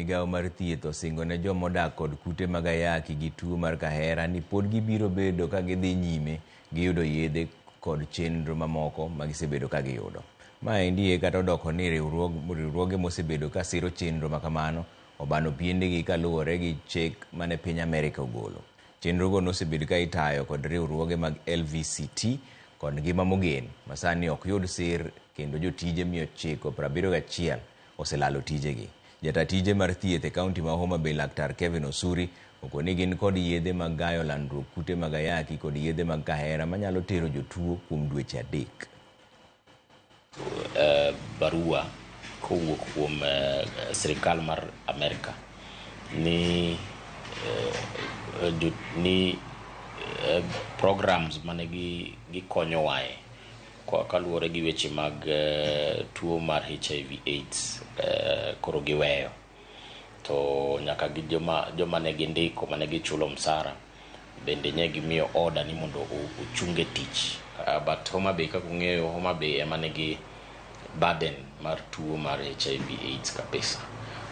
Migawo mar thieth osingo ne joma odak kod kute mag ayaki gi tuo mar kahera ni pod gibiro bedo ka gidhi nyime gi yudo yedhe kod chenro mamoko ma gisebedo ka giyudo. Maendi e kata odoko ni riwruoge mosebedo ka siro chenro makamano obano piendegi kaluwore gi chik mane piny Amerika ogolo. Chenrogo nosebed ka itayo kod riwruoge mag LVCT kod Ngima Mogen masani ok yud sir kendo jotije 971 oselalo tijegi. Jata tije mar thieth e kaunti ma Homa Bay Laktar Kevin Osuri okoni gin kod yedhe mag gayo landruok kute mag ayaki kod yedhe mag kahera manyalo tero jotuo kuom dweche 3. Barua kowuok kuom sirikal mar Amerika ni ni programs mane gikonyowae kaluwore gi weche mag tuo mar HIV AIDS koro giweyo to nyaka gi joma ne gindiko mane gichulo msara bende ne gimiyo order ni mondo ochunge tich. But Homa Bay kaka ung'eyo, Homa Bay ema nigi burden mar tuo mar HIV AIDS kabisa.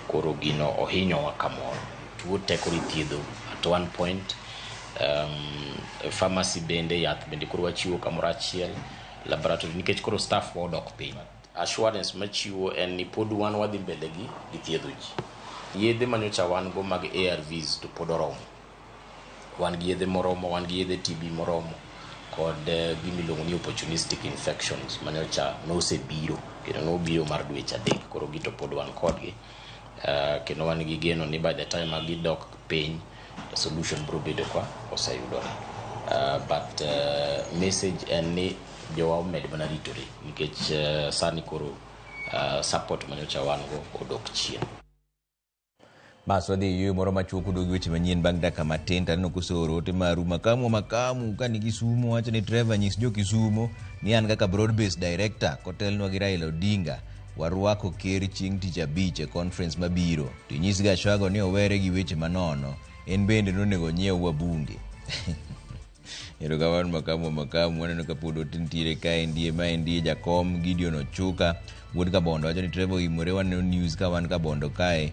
Koro gino ohinyowa kamoro. Tuo tek koro ithiedho at one point. Pharmacy bende, yath bende koro wachiwo kamoro achiel, laboratory nikech koro staff wa odok piny. Assurance machiwo en ni pod wan wadhi mbele gi thiedho ji. Yedhe manyocha wan go mag ARVs to pod oromo. Wan gi yedhe moromo, wan gi yedhe TB moromo kod gima iluongo ni opportunistic infections manyocha nosebiro kendo nobiro mar dweche 3, koro gi to pod wan kodgi. Kendo wan gi geno ni by the time ma gidok piny, solution biro bedo ka oseyudore. But message en ni jowa omed mana ritore nikech sani koro support manyocha wan go odok chien. Bas wadhi e yueyo moro machuok uduog gi weche manyien bang' dakika matin to aneno koseoro ote maru makamu makamu ka ni Kisumu wacho ni Trevor nyis jo Kisumo ni an kaka broad based director kotelnwa gi Raila Odinga warwako ker chieng' tich abich e conference mabiro to inyis Gachagua ni owere gi weche manono en bende nonego onyiew wabunge. Erokamano makamu makamu aneno ka pod ote nitiere kaendi maendi jakom Gideon Ochuka wuod Kabondo wacho ni Trevor oimore waneno news ka wan Kabondo kae.